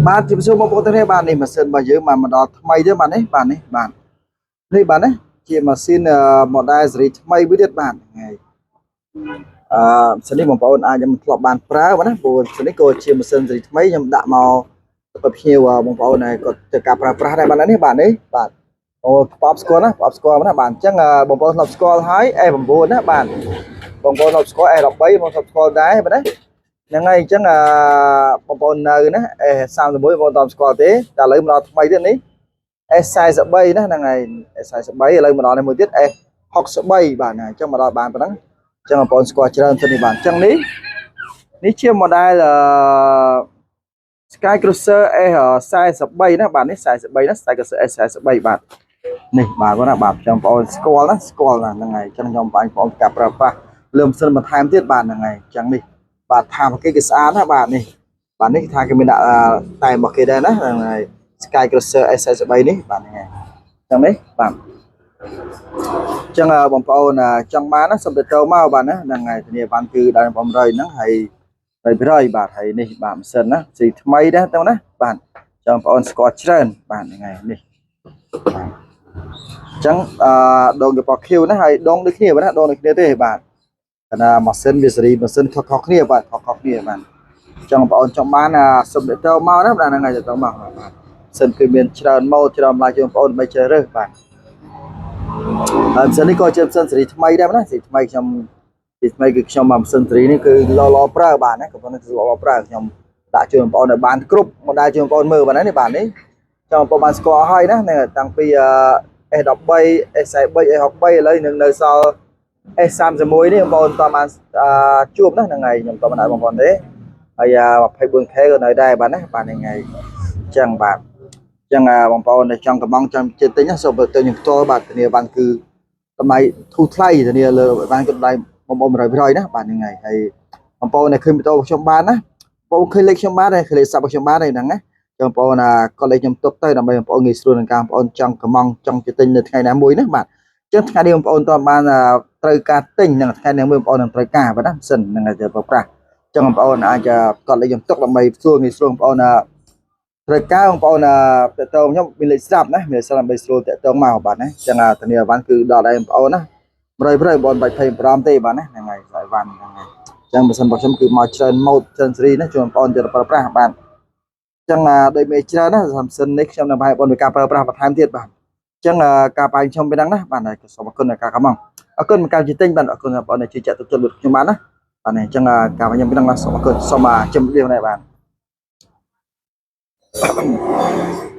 បាទជម្រាបសួរបងប្អូនទាំងនេះបាទនេះម៉ាស៊ីនរបស់យើងបានមកដល់ថ្មីទៀតបាទនេះបាទនេះបាទនេះបាទនេះជាម៉ាស៊ីន model ស៊េរីថ្មីមួយទៀតបាទហ្នឹងហើយអឺម៉ាស៊ីននេះបងប្អូនអាចមិនធ្លាប់បានប្រើបាទណាព្រោះម៉ាស៊ីននេះក៏ជាម៉ាស៊ីនស៊េរីថ្មីខ្ញុំដាក់មកទៅភ្ញៀវបងប្អូនហើយគាត់ធ្វើការប្រើប្រាស់ដែរបាទនេះបាទនេះបាទអូក្បប់ស្គាល់ណាក្បប់ស្គាល់ណាបាទអញ្ចឹងបងប្អូនធ្លាប់ស្គាល់ហើយ S9 ណាបាទបងប្អូនធ្លាប់ស្គាល់ S13 បងប្អូនធ្លាប់ស្គាល់ដែរបាទណាហ្នឹងហើយអញ្ចឹងអឺបងប្អូននៅណា S31 បងប្អូនតស្គាល់ទេតែឥឡូវមកដល់ថ្មីទៀតនេះ S43 ណាហ្នឹងហើយ S43 ឥឡូវមកដល់នេះមួយទៀត S63 បាទណាអញ្ចឹងមកដល់បានប៉ុណ្ណឹងអញ្ចឹងបងប្អូនស្គាល់ច្រើនទៅនេះបាទអញ្ចឹងនេះនេះជា model អឺ Sky Cruiser S43 ណាបាទនេះ43ណា Sky Cruiser S43 បាទនេះបាទបងណាបាទចាំបងប្អូនស្គាល់ណាស្គាល់ណាហ្នឹងហើយអញ្ចឹងខ្ញុំបងប្អូនការប្រើប្រាស់លើម៉ាស៊ីនបន្ថែមទៀតបាទហ្នឹងហើយអញ្ចឹងនេះបាទថាគេគេស្អាតណាបាទនេះបាទនេះថាគេមានដាក់តែរបស់គេដែរណាហ្នឹងហើយ Sky Cruiser S43 នេះបាទហ្នឹងហើយអញ្ចឹងនេះបាទអញ្ចឹងបងប្អូនចង់បានណាសូមទៅមកបាទណាហ្នឹងហើយធានាបានគឺដល់100ហ្នឹងហើយ100%បាទហើយនេះបាទម៉ាស៊ីនណាស៊ីថ្មីដែរទៅណាបាទចង់បងប្អូនស្គាល់ច្រើនបាទហ្នឹងហើយនេះបាទអញ្ចឹងអឺដងកប៉ខៀវណាហើយដងដូចគ្នាបាទណាដងដូចគ្នាទេបាទកណាម៉ាស៊ីនវាសេរីម៉ាស៊ីនខុសៗគ្នាបាទខុសៗគ្នាបាទចង់បងប្អូនចង់បានសូមទៅមកណាបាទហ្នឹងហើយទៅមកបាទសិនគឺមានច្រើនម៉ូតច្រើនម្លាយជូនបងប្អូនដើម្បីជ្រើសរើសបាទហើយម៉ាស៊ីននេះក៏ជាម៉ាស៊ីនសេរីថ្មីដែរណាសេរីថ្មីខ្ញុំសេរីថ្មីគឺខ្ញុំមកម៉ាស៊ីនសេរីនេះគឺល្អល្អប្រើបាទណាក៏ប៉ុន្តែគឺល្អល្អប្រើខ្ញុំដាក់ជូនបងប្អូនឲ្យបានគ្រប់ model ជូនបងប្អូនមើលបាទណានេះបាទនេះចង់បងប្អូនបានស្គាល់ហើយណាហ្នឹងតាំងពី S13 S43 S63 ឥឡូវនឹងនៅសល់ S31 នេះបងប្អូនតបានជួបណាហ្នឹងហើយខ្ញុំតបានឲ្យបងប្អូនទេហើយ 24K ក៏នៅដែរបាទណាបាទហ្នឹងហើយអញ្ចឹងបាទអញ្ចឹងបងប្អូនដែលចង់កំងចង់ជិះទិញសូមទៅខ្ញុំផ្ទាល់បាទធានាបានគឺតម្លៃធូរថ្លៃធានាលើបានគឺតម្លៃបងប្អូន100%ណាបាទហ្នឹងហើយហើយបងប្អូនដែលឃើញវីដេអូរបស់ខ្ញុំបានណាបងប្អូនឃើញលេខខ្ញុំបានហើយឃើញលេខស័ព្ទរបស់ខ្ញុំបានហើយហ្នឹងណាចឹងបងប្អូនក៏លេខខ្ញុំទុកទៅដើម្បីបងប្អូនងាយស្រួលក្នុងការបងប្អូនចង់កំងចង់ជិះទិញនៅថ្ងៃណាមួយណាបាទចឹងថ្ងៃនេះបងប្អូនតបានត្រូវការទិញនឹងថ្ងៃនេះមួយបងប្អូននឹងត្រូវការបាទណាសិននឹងទៅប្រើប្រាស់ចឹងបងប្អូនអាចកត់លេខខ្ញុំទុកដើម្បីស្រួលងាយស្រួលបងប្អូនត្រូវការបងប្អូនតទៅខ្ញុំមានលេខស្រាប់ណាមានលេខស្រាប់ដើម្បីស្រួលតាក់ទងមកបាទណាចឹងធានាវ៉ាន់គឺដល់ដែរបងប្អូនណា100ព្រៃបងប្អូនបាច់25ទេបាទណាហ្នឹងហើយស្អីវ៉ាន់ហ្នឹងហើយចឹងបើសិនរបស់ខ្ញុំគឺមកច្រើនម៉ូតច្រើនស៊េរីណាជួយបងប្អូនយកទៅប្រើប្រាស់បាទចឹងដូចមានច្រើនណាសំសិននេះខ្ញុំនឹងបង្ហាញបងប្អូនពីការប្រើប្រាស់បន្ថែមទៀតបាទចឹងការបាយខ្ញុំពេលហ្នឹងណាបាទហើយសូមអរគុណដល់ការកំងអរគុណមកការជិះទិញបាទអរគុណបងប្អូនដែលជួយចាក់ទឹកចិត្តលើខ្ញុំបាទណាបាទអញ្ចឹងការខ្ញុំពេលហ្នឹងណាសូមអរគុណសូមជម្រាបលាបាទ។